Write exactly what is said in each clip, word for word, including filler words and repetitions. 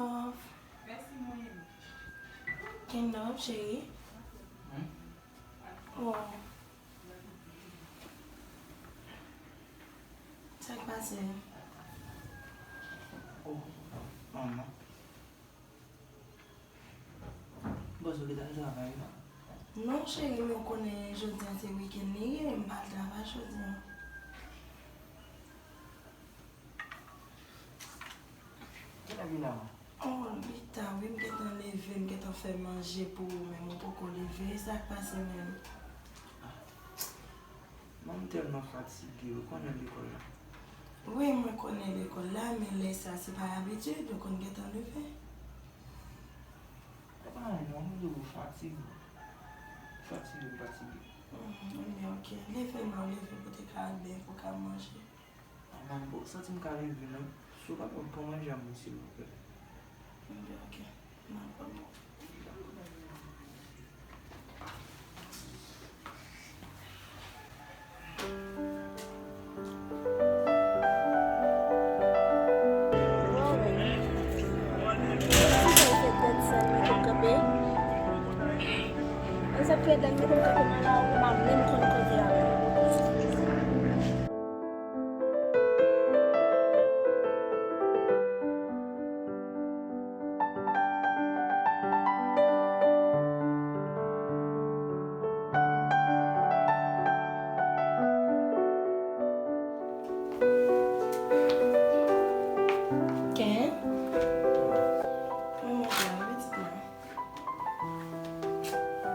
Love. Ken love, cheri? Hmm? Oh. Sa k pase? Oh, manman. Bòs ou gentan al travay, non? Non, cheri, men w konnen jodi a se wikenn li ye, m pa al travay jodi a. Kilè vin la? Oh, li ta wi, m gentan leve, m gentan fè manje pou ou, men ou poko leve, sa k pase menm? Ah. Mwen m tèlman fatige, ou konnen lekòl la. Wi, mwen konnen lekòl la, men lè sa se pa abitid, ou konn gentan leve. E pa anyen non, mwen di w fatige. Fatige, m fatige. Hmm, ebyen, ok. Leve non, leve pou te ka al byen, pou ka manje. A, manbo, santi m ka leve non. Si w kapab pran manje a mwen, silvouplè. Ebyen, ok. M ap pran. Sa fè dan mete m kanpe nan lari, m pa menm konn kote a menm. Ken? Mwen manje a wi, pitit mwen.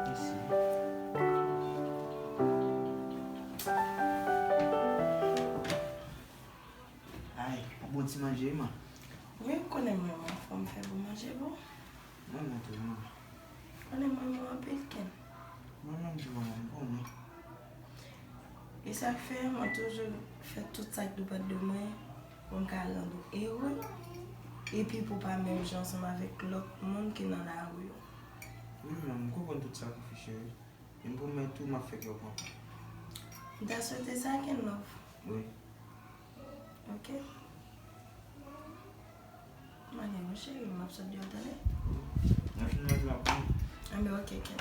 Mèsi. Ay, yon bon ti manje, man. Wi, ou konnen mwen renmen fè m fè bon manje pou ou. Mwen renmen tou, man. Ou konnen mwen renmen w anpil, Ken. Mwen menm tou, manman, m konnen. E sa k fè mwen toujou fè tout sa k depann de mwen pou m ka rann ou ere, epi pou w pa menm jan ansanm avèk lòt moun ki nan lari yo. Wi, manman, m konprann tout sa ou fè, cheri. E m pwomèt ou, m ap fè kè w kontan. M ta swete sa, Ken Love. Wi. Ok. M ale non, cheri, m ap sot deyò, tande? Nan fin manje la pou mwen. Anben, ok, Ken.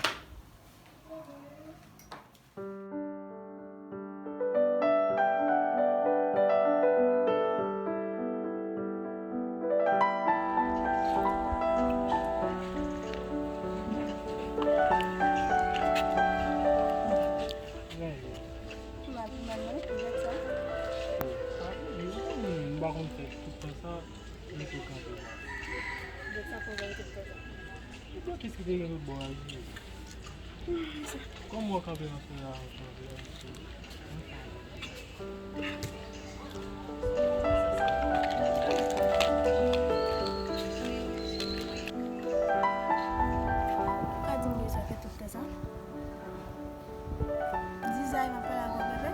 Mal, mal, non, pou gad sa. Oh, sa, m pa konn fè tout tan sa, li tou kanpe la. Gad sa, pou gad tout tan sa. Ou blokis ki te gen tout bò a, Jezi. Kòman w kanpe nan soulè a, kanpe la, mesye? Ou ka di m bezwen fè tout tan sa? Dizay m ap pale avè w, bebe.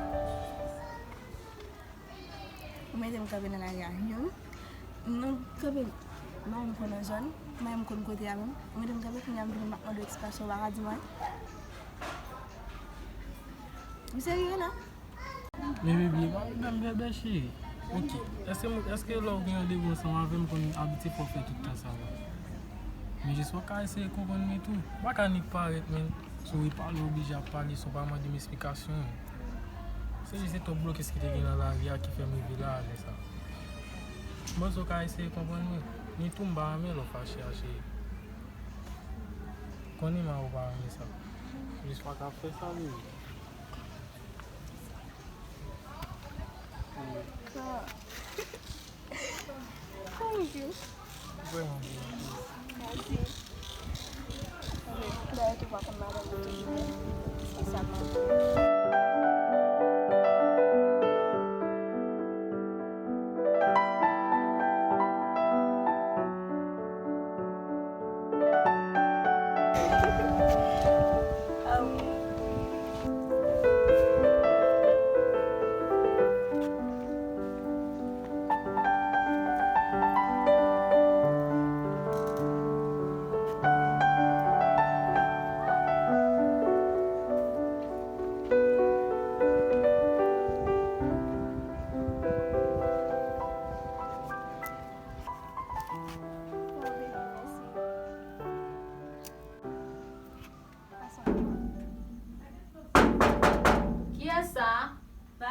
Ou mete m kanpe nan lari a, youn. Nou kanpe, m pa menm konn nan zòn, m pa menm konn kote a menm. Ou mete m kanpe, kounye a m vini, m ap mande w eksplike, ou pa ka di mwen. Ou serye la? Men bebe, pa vin bebe cheri. Ok, èske, èske lè w gen randevou ansanm avè m, konn abitye fè w fè tout tan sa la? Men jis w ka eseye konprann mwen tou. Ou pa ka nik parèt, men, souri pale, oblije ap pale, san w pa mande m esplikasyon. Se jis se twòp blokis ki te gen nan lari a ki fè m rive la a lè sa. M panse w ka eseye konprann mwen. Men tou m pa renmen lè w fache a, cheri. Konnen m a ou pa renmen sa. Jis pa ka fè sa, bebe. Thank you. Vrèman byen. Mèsi. Dayè tou pa konn madanm mwen toujou, espesyalman.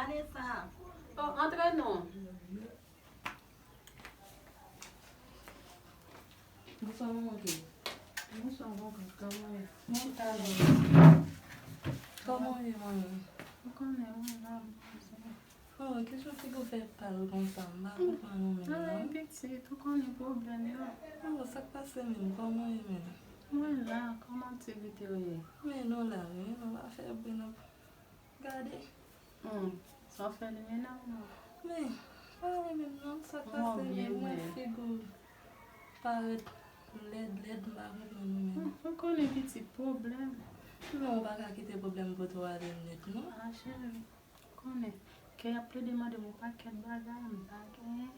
Gade sa. Oh, antre non. Bonswa, manman Kay. Bonswa, manman Kay. Kòman w ye? Mwen talè. Kòman w ye, manmi? Ou konnen, mwen la, mwen la. Oh, kiyès ki fè w fè pal konsa? M pa konprann ou menm, non. Ay, pitit, ou konnen pwoblèm yo. Oh, sa k pase menm? Kòman w ye menm? Mwen la, kòman aktivite w ye? Men nou la, wi, nou pa fè bri, nou gade. Hmm, sa w fè li menaj ou? Men, pa renmen non, sa k pase menm, mwen figi w parèt lèd, lèd, m pa renmen nou menm. Hmm, ou konnen pitit pwoblèm. Men ou pa ka kite pwoblèm pote w ale nèt, non. Ah, cheri, ou konnen, Kay ap plede mande m yon pakèt bagay, m pa genyen.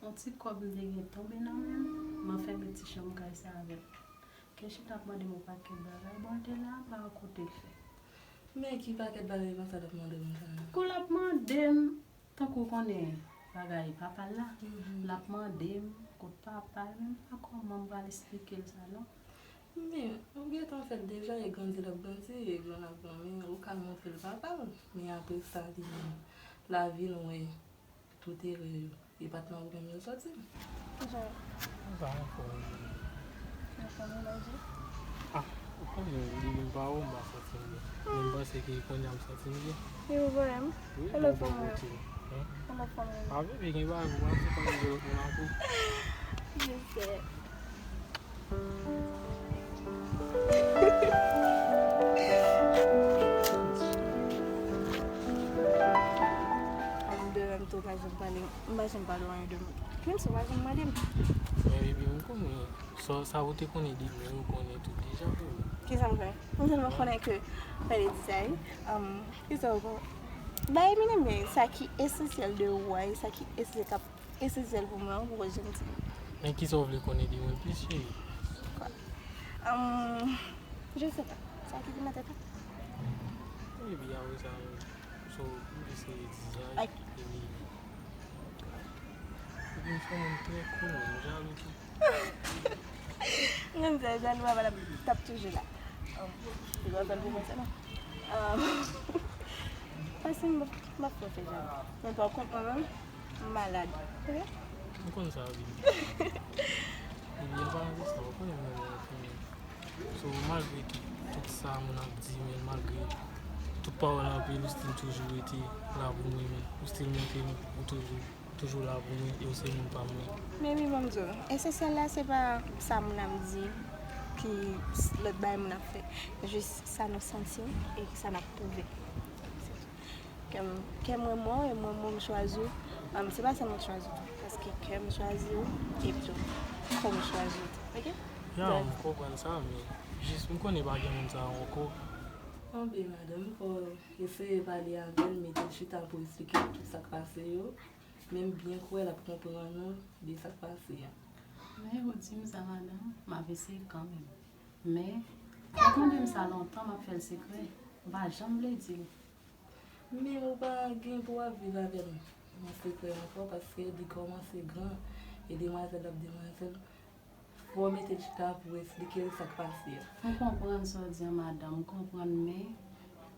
Yon ti kòb m te gen tonbe nan men m, m anfèmen ti chanm kay sa avè l. Kay chita ap mande m yon pakèt bagay, bon, l te la, m pa wè kote l fè. Men ki pakèt bagay konsa l ap mande w konsa? Kou l ap mande m, tankou w konnen bagay papa l la, l ap mande m kot papa l, men m pa kòman m pral esplike l sa non. Men, ou gentan fè l deja, e grandi l ap grandi, e gran l ap gran, men ou ka montre l papa l, men apre sa, li menm, lavi l wè. Tout erè yo, e pa t nan ou menm yo soti. Kijan? Sa ankò, wi. Nan fanmi manje? Ah, ou konnen, li menm pa ou, m pa santi m byen. Men m panse ke kounye a m santi m byen. Li ou voye m? Wi, e lòt fanmi yo? Hein? E lòt fanmi yo? Ah, bebe, gen bagay pou w ap di fanmi de lòt moun ankò. Je sais. Demen m tou pa janm pale, m pa janm pale w anyen de m. Menm si w pa janm mande m. Men baby, m konnen. Sa, sa ou te konnen de mwen, ou konnen tout deja pou ou. Kisa m konnen? M sèlman konnen ke, pale di sa, wi. Um, kisa w konnen? Bay Eminem, sa ki esansyèl de ou a, e sa ki esansyèl k ap esansyèl pou mwen, ou poko janm di m. Men kisa w vle konnen de mwen plis, cheri? Kwa? Ahn, je sais pas. Sa ki vin nan tèt ou? Epi apre sa, so, m eseye di sa, epi, epi m se yon moun trè cool, m jalou tou. M konn sa, jalou a valab, t ap toujou la. Ahn, se pa fè l pou mwen sèlman. Ahn, pase m, m ap fè w fè jalou. Men pa w konprann, m malad. Ok? M konn sa, wi. Ebyen, an paran de sa, ou konnen mwen renmen fanmi. So, malgre tout, tout sa moun ap di, men malgre tout pawòl anpil, ou still toujou rete la pou mwen, men ou still montre m ou toujou, toujou la pou mwen, e ou se moun pa m nan. Men wi, ban m di w, esansyèl la, se pa sa moun ap di, ki lòt bagay moun ap fè. Jis sa nou santi e sa n ap twouve. Kè m, kè m renmen w e mwen, mwen m chwazi w. Ahn, se pa sèlman chwazi w, paske kè m chwazi w, epi tou, kò m chwazi w tou, ok? Ya, m konprann sa, men jis m konnen pa gen moun sa a ankò. Anben, madanm, fò w eseye pale avè l, mete l chita pou w esplike l tout sa k pase yo. Men m byen kwè l ap konprann ou de sa k pase a. Men ou di m sa, madanm, m ap eseye kanmenm. Men, ou konnen m sa lontan, m ap fè l sekrè. M pa janm vle di l. Men ou pa gen pou w ap viv avè l nan sekrè ankò, paske li kòmanse gran, e demwazèl ap demwazèl. Fò w mete l chita pou w esplike l sa k pase a. M konprann sa w di an, madanm, m konprann, men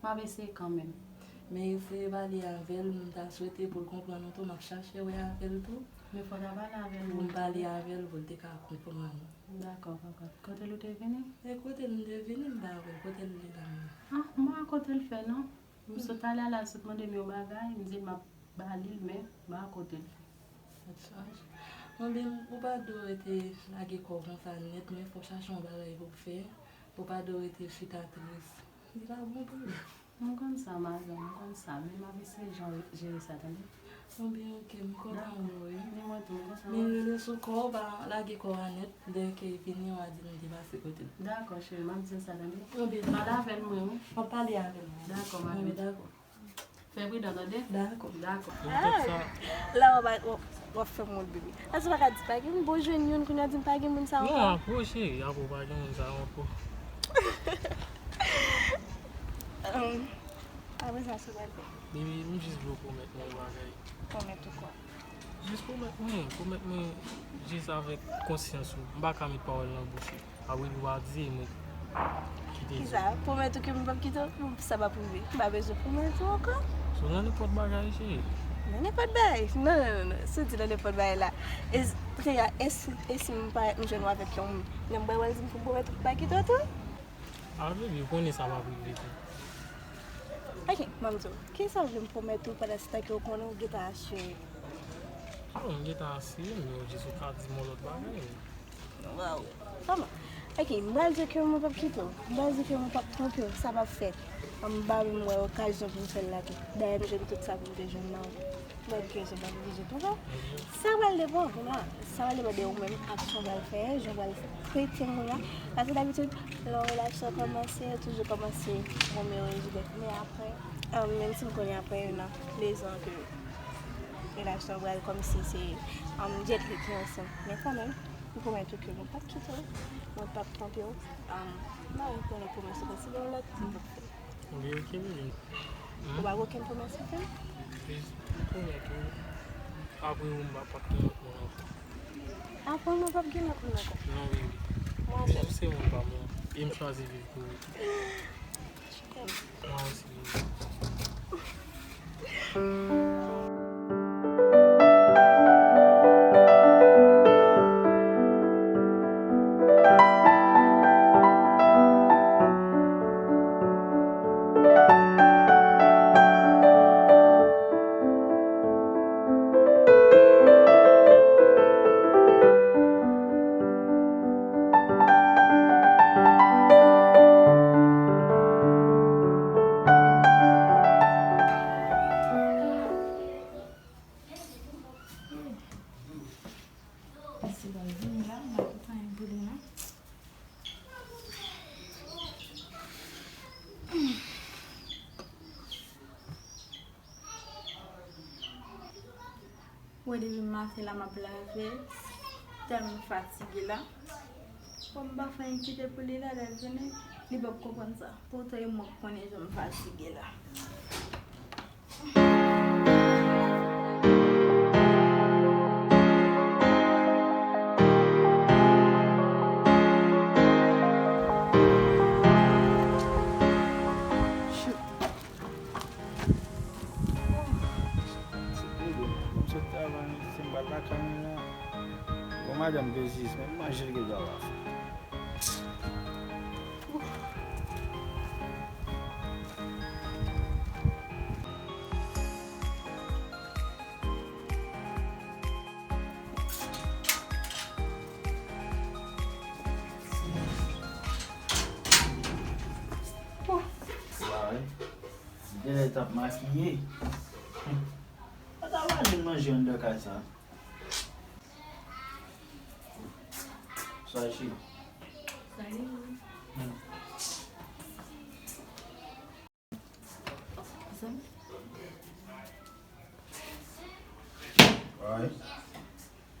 m ap eseye kanmenm. Men eseye pale avè l, m ta swete pou l konprann ou tou, m ap chache wè avè l tou. Men fò w ta pale avè l. Pou m pale avè l, pou l te ka konprann ou. Dakò, papa. Kote l ou te vini? E kote l m te vini, m pa wè l. Kote l ye la menm? Ah, m pa wè kote l fè non. M sot ale a la, l sot mande m yon bagay, m di l m ap ba li l, men m pa wè kote l fè. Sa t chaje. Anben, ou pa dwe rete lage kò w konsa nèt, men fò w chache yon bagay pou w fè. Ou pa dwe rete chita tris. Li pa bon pou ou. M konn sa, madanm, m konn sa, men m ap eseye jan jere sa, tande? Anben, ok, m kontan wè w, wi. Ni mwen tou, m kontan wè w. Men rele sou kò w, pa lage kò a nèt. Lè ke l vini, w a di l m te pase kote l. Dakò, cheri, m ap di l sa, tande? Anben, pale avè l, mwen, wi. M ap pale avè l, mwen. Dakò, madanm. Anben, dakò. Fè pridan, tande? Dakò. Dakò. Ah, la w ap, w ap, w ap fè m wont, bebe. Aso w pa ka di pa gen moun, bon, jwenn youn, kounye a di m pa gen moun sa ankò. Non, apre w, cheri, apre w pa gen moun sa ankò. Hum, apre sa, sa w pral fè? Bebe, m jis vle w pwomèt mwen yon bagay. Pwomèt ou kwa? Jis pwomèt mwen, pwomèt mwen jis avèk konsyans ou. M pa ka met pawòl nan bouch ou. Apre li pa di, mwen kite. Kisa? Pwomèt ou ke m p ap kite w? Sa p ap rive. M pa bezwen pwomèt ou ankò. Nan nenpòt bagay, cheri. Nan nenpòt bagay? Non, non, non, non. Si w di nan nenpòt bagay la, e, kounye a, e si, e si m parèt, m jwenn w avèk yon nonm, m pral di m pou m pwomèt ou m pa kite w tou? Ah, baby, ou konnen sa p ap rive tou. Ok, ban m di w, kisa w vle m pwomèt ou pandan se tan ke w konnen w gentan asire? Ah, m gentan asire, men ou jis ou ka di m yon lòt bagay. Waw. Kòman? Ok, m pral di w ke mwen p ap kite w. M pral di w ke mwen p ap twonpe w, sa p ap fèt. M pa menm wè okazyon pou m fè l la tou. Dayè, m jwenn tout sa pou m te jwenn nan ou. Mwen di ke se pa oblije twonpe w. Sa pral depann, kounye a. Sa pral depann de ou menm, aksyon w pral fè, jan w pral trete moun nan. Paske dabitid, lè yon relasyon kòmanse, yo toujou kòmanse Romeo e Juliet. Men apre, ah, menm si m konnen apre, nan de zan ke relasyon an pral kòmsi se, um, Jet Li ki ansanm. Men kanmenm, m pwomèt ou ke mwen p ap kite w, mwen p ap twonpe w. Um, m pa wè ki lòt pwomès ou fè, si gen yon lòt, m p ap fè. Oubyen, oke, baby. Hmm? Ou pa gen okenn pwomès ou fè m? Jis, m pwomèt ou, apre ou, m pa p ap gen lòt moun ankò. Apre mwen p ap gen lòt moun ankò? Non, baby. Mwen jis ou se moun pa m, e m chwazi viv pou ou. Mwen osi. Mesye pral vini la, m pa konn anyen pou li non. Wè, depi maten la m ap lave, tèlman m fatige la. Bon, m pa fè anyen kite pou li la, lè l vini, li p ap konprann sa. Poutan e mwen k konnen jan m fatige la. M sot travay, m di se m pral lakay mwen la. Bon, madanm bezis, men manje l gen dwa pa fè. Genlè t ap makiye. Mwen ta va jwenn manje anndan kay sa. Bonswa, cheri. Salut. Hmm. Wi.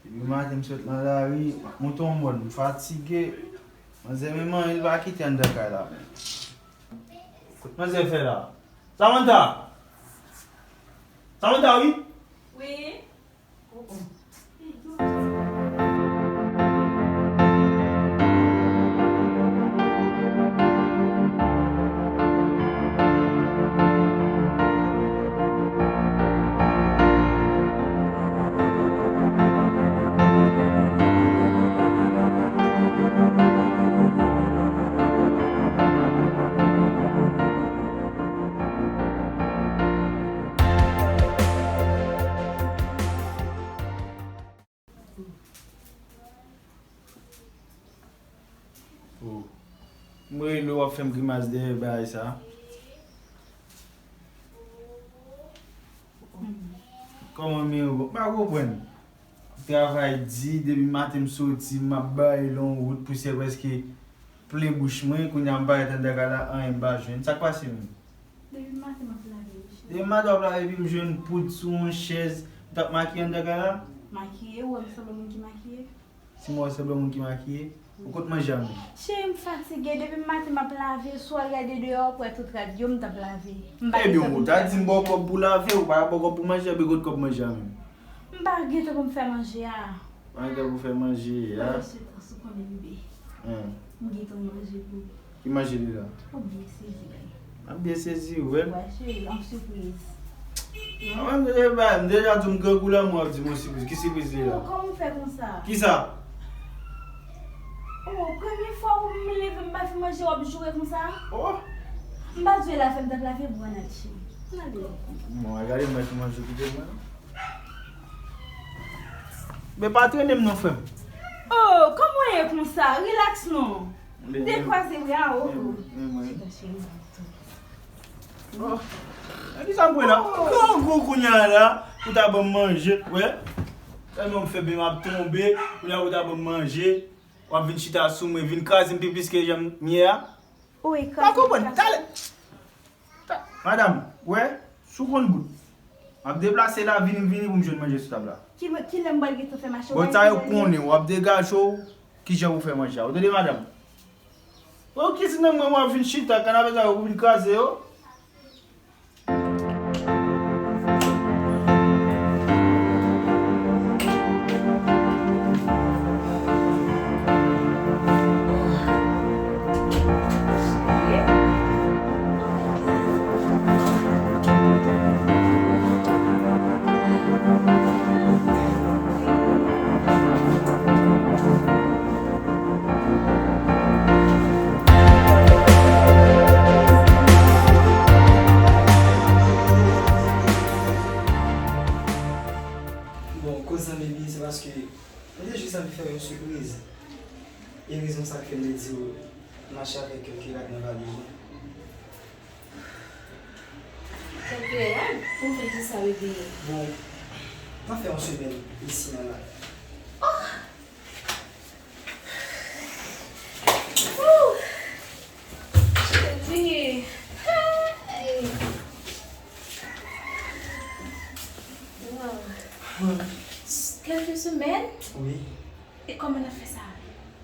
Depi maten m sot nan lari, m ap monte yon mòn, m fatige. Manzè menm anyen li pa kite anndan kay la menm. Kot manzè fè la? Samantha! Samantha, wi! Wi. Oh. M rele w, w ap fè m grimas dèyè bagay sa. Kòman, men, m pa konprann. Travay di, depi maten m soti, m ap bay long wout, pousyè prèske plen bouch mwen, kounye a m parèt anndan kay la, anyen m pa jwenn. Sa k pase menm? Depi maten m ap lave, wi, cheri. Depi maten w ap lave, epi m jwenn poud sou yon chèz, ou t ap makiye anndan kay la? Makiye? Ou wè m sanble moun ki makiye? Si m wè w sanble moun ki makiye, ou kot manje a menm? Cheri, m fatige, depi maten m ap lave, si w al gade deyò, ou kwè tout rad yo m t ap lave. M pa gen tan pou m fè manje a. Ebyen, ou ta di m ba w kòb pou lave, ou pa ba w kòb pou manje a, ebyen kot kòb manje a menm? M pa gen tan pou m fè manje a. Pa gen tan pou fè manje a? Wi, cheri, tansi w konnen bebe. Hen. M gen tan manje pou ou. Ki manje li la? W ap byen sezi, bèl. M ap byen sezi, wi. Wi, cheri, yon sipriz. Mwen, m deja, m deja di w m grangou la, mwen ap di m yon sipriz. Ki sipriz li la? Oh, kòman w fè konsa? Kisa? Oh, premye fwa ou m leve m pa fin manje, w ap joure konsa? Oh. M pa di w e lave m t ap lave bwa Natchi. Bon, gade mwen ki manje kite mwen. Men pa trennen m non, frè m. Oh, kòman w ye konsa? Rilaks non. Dekwaze bra w. Oh. Chita cheri. Oh. Nan ki sa m kwè la? Grangou kounye a la, ou ta ban m manje, wè. Tèlman m fèb, m ap tonbe, kounye a ou ta ban m manje, w ap vin chita sou mwen, vin kraze m pi plis ke jan m ye a. Ou e kraze. Pa konprann, talè. Ta-, madanm, wè, sou konn bout. M ap deplase la, vini, vini pou m jwenn manje sou tab la. Ki, kilè m pral gentan fè mache? Bon, sa yo konnen, w ap degaje w, kijan pou fè manje a. Ou tande, madanm? Ou ki di nan mwen, w ap vin chita, kanapè sa yo, pou vin kraze yo. Bon, koz zanmi li, se paske mwen te jis anvi fè yon sipriz. E rezon sa k fè m te di w mache avèk kèk rad nan valiz ou. Kèk rad? Pou m fè kisa, bebe? Bon, m ap fè yon semèn isi a la. Oh! Ooh! Jezi! Hey! Wow! Kèlke semèn? Wi. E kòman n ap fè sa?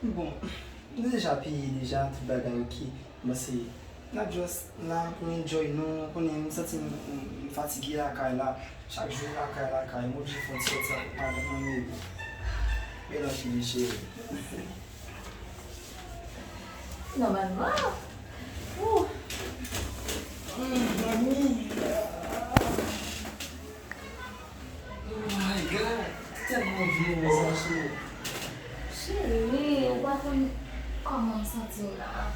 Bon, nou deja peye deja, tout bagay oke. Bon, se, n ap just la pou n enjoy nou, konnen m santi m, m, m fatige lakay la, chak jou lakay, lakay, m oblije fè yon ti sòti ak madanm mwen, bebe. Bèl anpil, cheri. Nòmalman. Ooh. Mm, manmi. Oh my God, tèlman vle wè sa sou ou. Cheri, ou pa konn kòman m santi m la.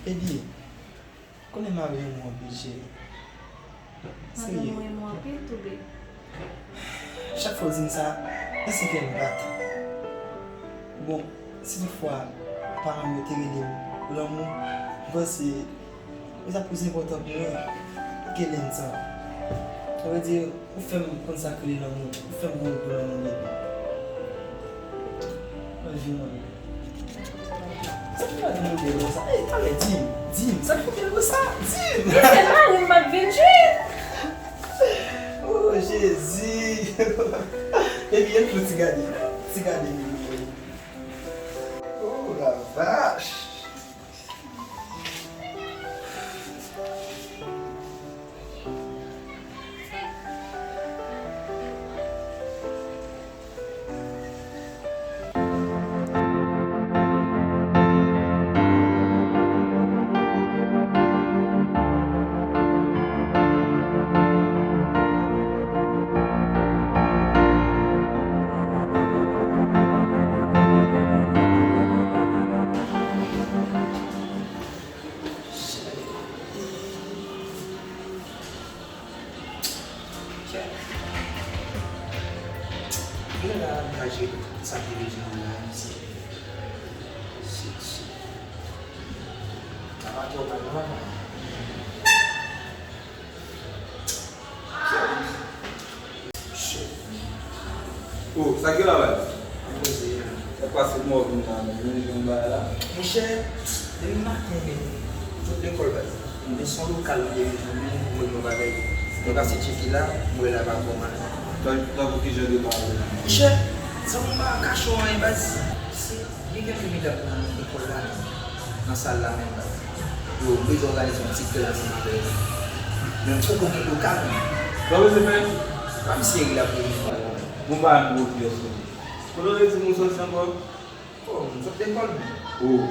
Ebyen, konnen m ap renmen w anpil, cheri. M ap renmen w anpil tou, baby. Chak fwa w di m sa, nan se kè m bat. Bon, si toutfwa paran m yo te rele m lanmou, m panse li t ap plis enpòtan pou mwen ke lens sa. Sa vle di, ou fè m konn sa k rele lanmou, ou fè m mouri pou lanmou, baby. Nan vi mwen. Sa k fè w ap mande m konsa? Ey, talè, di m, di m, sa k fè w ap mande m konsa? Di m! Li se mari m m ap vin jwenn. Oh, Jezi! Epi, ann fè yon ti gade, ti gade, mi, mi. Oh, la vache! Kèt. Mwen la, m ka jere tout sa ki bezwen la, se, se, se. Sa pa twò mal non, papa. Kèt. Shit. Oh, sa k gen la, baz? Mwen poze a. Sa k pase, kòman w vin la menm? Ou jwenn bagay la? Monchè, depi maten menm, m sot lekòl, baz. Men se yon lokal mwen te vin jwenn menm pou m regle yon bagay. Mwen pase tcheke la, m wè la pa twò mal. Tan, tankou ki jan de bagay la? Monchè, zanmi m pa kache w anyen, baz. Se, gen kèlke medam nan lekòl la menm, nan sal la menm, baz. Yo, m bezwen òganize yon ti gala ansanm avè yo. Men m poko gen lokal. Sa w bezwen fè? Pa misye ri la pou li. Bon, pa yon gwo pyès non. Kote w te di m ou soti ankò? Oh, m sot lekòl menm. Oh.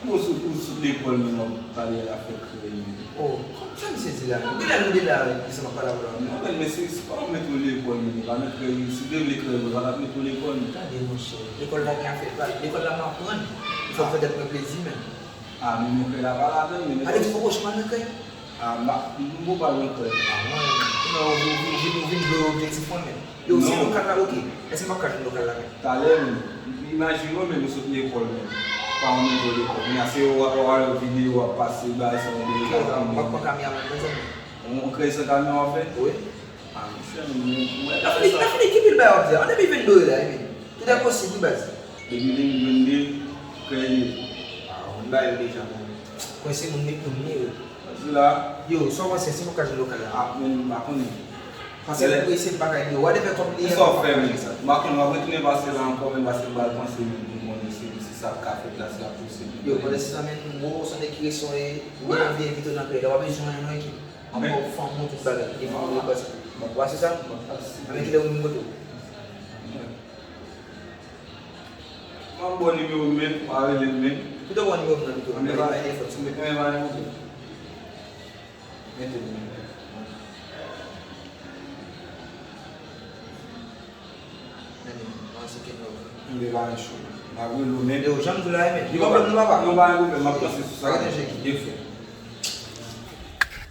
Ou sot, ou sot lekòl, men w ap pale afè krèy, men. Oh, sa misye di la? Ou genlè nou de la, misye ap pale avè w la. Non, men, men se, se pa yon mèt lekòl, men, pa nan krèy, si w te vle krèy, pa t ap mete w lekòl, men. Tande, monchè, lekòl pa gen afè, lekòl la m aprann. Fò m fè tèt mwen plezi, men. Ah, men, men krèy la pa ladan, men. Ale, ti poko chman nan krèy. Ah, m pa, m poko al nan krèy. Ah, mwen, non, ou vin, ou vin, ou vin blowe objektif mwen, men. Yo, si lokal la, oke. Èske m p ap ka jwenn lokal la, men? Talè, men, imajine w, men, ou sot lekòl, men. Pa yon nivo lekòl. Kounye a, se w ap, w ap wè videyo, w ap pase, bagay sa, yon bagay. Kè sa, m ap pran kamyon, men, mezanmi. Yon krèy san kamyon w ap fè? Wi. Ah, monchè, men, mwen, mwen, la fini, la fini, ki pil bagay w ap di a? An de mil vennde la, epi. Tout est possible, wi, baz. Depi de mil vennde, krèy li. Ah, ou bay yo deja, men. Kwen se moun, met moun li, wi. Di la. Yo, sa w panse, si m ap ka jwenn lokal la? Ah, men, m pa konnen. Paske lè prese m pa ka ede w. Whatever kòb li ye, m ap ka fè sa. M pa konnen, m ap retounen pase la ankò, men paske m pral panse, men, pou m konnen si, si sa ap ka fèt la, si l ap posib. Yo, pandan se tan, men, m wè w se yon nèg ki resonye, ou gen anvi envite w nan krèy la, w ap bezwen yon ekip. Ankò fanm ou tout bagay. Gen fanm ou pase. W ap pase sa? W ap pase. Anben kilè ou vin kote w? M ap ba w nimewo m, men, w a rele m, men. Kite w ba w nimewo m nan pito. Anben, pa gen fòt sou mwen. Anben, pa gen pwoblèm. Mete m. Anben, pa gen cho. M ap rele w, men. Yo, jan m di w la, men. Gen pwoblèm non, papa? Non, pa gen pwoblèm, m ap panse sou sa. Pa gen danje. Gen fè.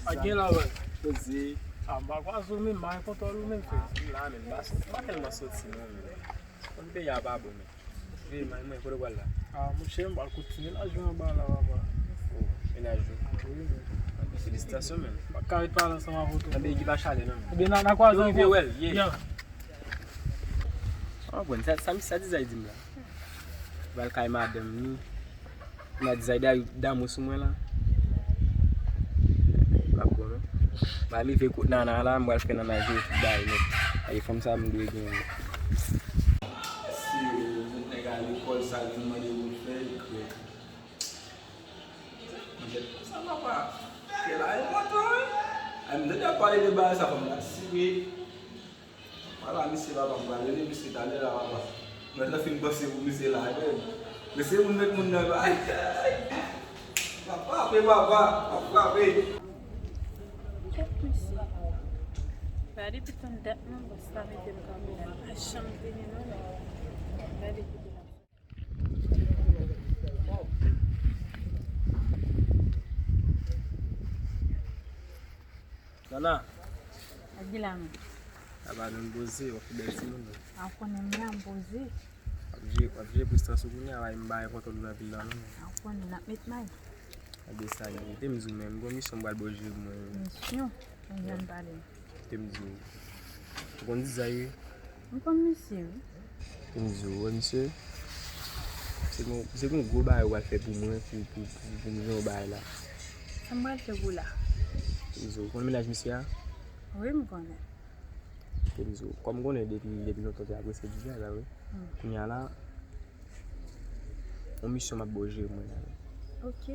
Pa gen la, wè. Poze. Ah, m pa kwaze w menm, m pa gen kontwòl ou menm, frè. Ah, m la, men, m pa, m pa tèlman soti, non, men. Konn peyi a pa bon, men. Wi, men, mwen, kote w pral la? Ah, monchè, m pral kontinye lajou anba la, papa. Oh, mennaj ou? Wi, men. Anben, felisitasyon, men. M pa ka ret pale ansanm avè w tou. Anben, ekip a chale, non, men. Ebyen, n a, n a kwaze ankò. Yo, yo, well, yeah. Ah, bon, sa, sa, sa Dizay di m la. Pral kay madanm li. Nana di Zayda damou sou mwen la. M ap bon, non. M a leve kot Nana la, m pral fè Nana jere tout bagay nèt. Ay, fanm sa m dwe gen. Si nèg a lekòl, sa li mande pou l fè, li krè. Mwen tèt konsa, papa. Fè la enpòtan, wi. Ay, m tande y ap pale de bagay sa, fanm la sibi. Papa, misye, papa, m pral rele misye talè la, papa. Mwen ta fin panse pou misye la, men. Mesye, moun met moun nan bagay. Papa, pe papa, papa, pe. Kèt mesye. Gade depi tann dat non, bòs la mete m kanpe la. Li pa janm vini non, men. Gade kote l ap. Nana. Sa k gen la menm? Sa va, nou poze, w ap fè bèl timoun, non? A, w konnen m la, m poze. W ap jere, w ap jere prestans ou kounye a, m pa gen kontwòl ou nan vil la, non. A, w konnen, n ap met may. Gade sa, kite m di w, men, m gen yon misyon m pral ba w jere pou mwen. Misyon? Mwen janm pale. Kite m di w. Ou konn Dizay, wi? M konn misye, wi. Kite m di w, wè misye. Se gon, se gon gwo bagay w pral fè pou mwen, pou, pou, pou, pou m jwenn yon bagay la. Sa m pral fè pou la? Kite m di w, ou konn mennaj misye a? Wi, m konnen. Kite m di w, kòm m konnen depi, depi lontan w te apresye Dizay la, wi. Hmm. Kounye a la, yon misyon m ap ba w jere pou mwen la, wi. Ok.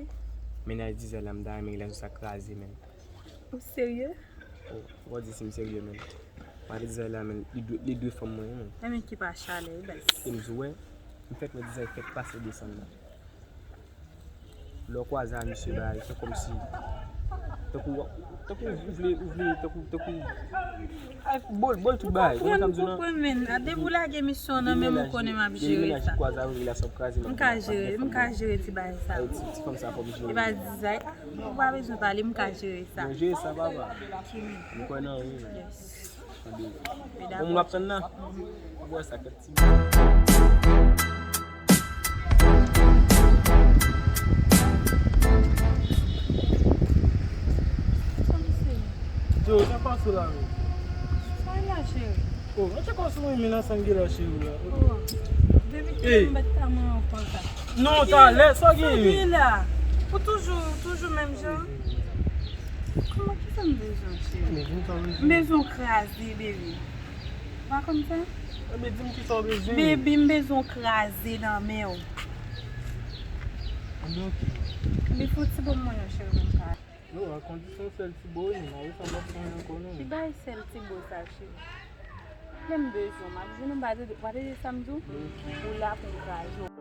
Mennaj Dizay la, m ta renmen relasyon sa kraze, men. Ou serye? Oh, ou pa di si m serye, men. Mwen te di sa la, men, li dwe, li dwe fanm mwen, men. Enben ki pa chalè, wi, baz. E m di w, wè, m fèk wè Dizay fèk pase desann nan. Lè w kwaze a misye bagay, se kòmsi, tankou, tankou ou vle, ou vle, tankou, tankou, ay, bòl, bòl tout bagay, ou konprann sa m di w lan? Ou konprann, men, a depi w lage misyon nan men m, ou konnen m ap jere sa. M ka jere, m ka jere ti bagay sa. Ti, ti fanm sa fò m jere. E pa Dizay. Ou pa bezwen pale, m ka jere sa. Mwen jere sa, papa. M kwè nan ou. Yes. Bon, m ap tann nan. Ou wè sa, kèk ti. Yo, sa pase la menm? Sa la, cheri? Oh, mwen te konn sou mwen, men nan sa m gen la, cheri, la. Oh, depi ki lè m bat ta mwen an konsa? Non, talè, sa w genyen? Sa w gen la? Ou toujou, toujou menm jan? Kòman, kisa m bezwen, cheri? Men, di m sa w bezwen. M bezwen w kraze, baby. Pa konn sa? Ebyen, di m kisa w bezwen. Baby, m bezwen w kraze nan men w. Ebyen, ok. Ebyen, fè yon ti bon mwen, non, cheri, pou m ka. Yo, a kondisyon sèl ti bo wi, men apre sa m p ap sonje ankò non. Ki bay sèl ti bo sa, cheri? Lè m bezwen w, m ap jwenn ou, m pa tande, w pa tande sa m di w? Ou la pou m kraze w.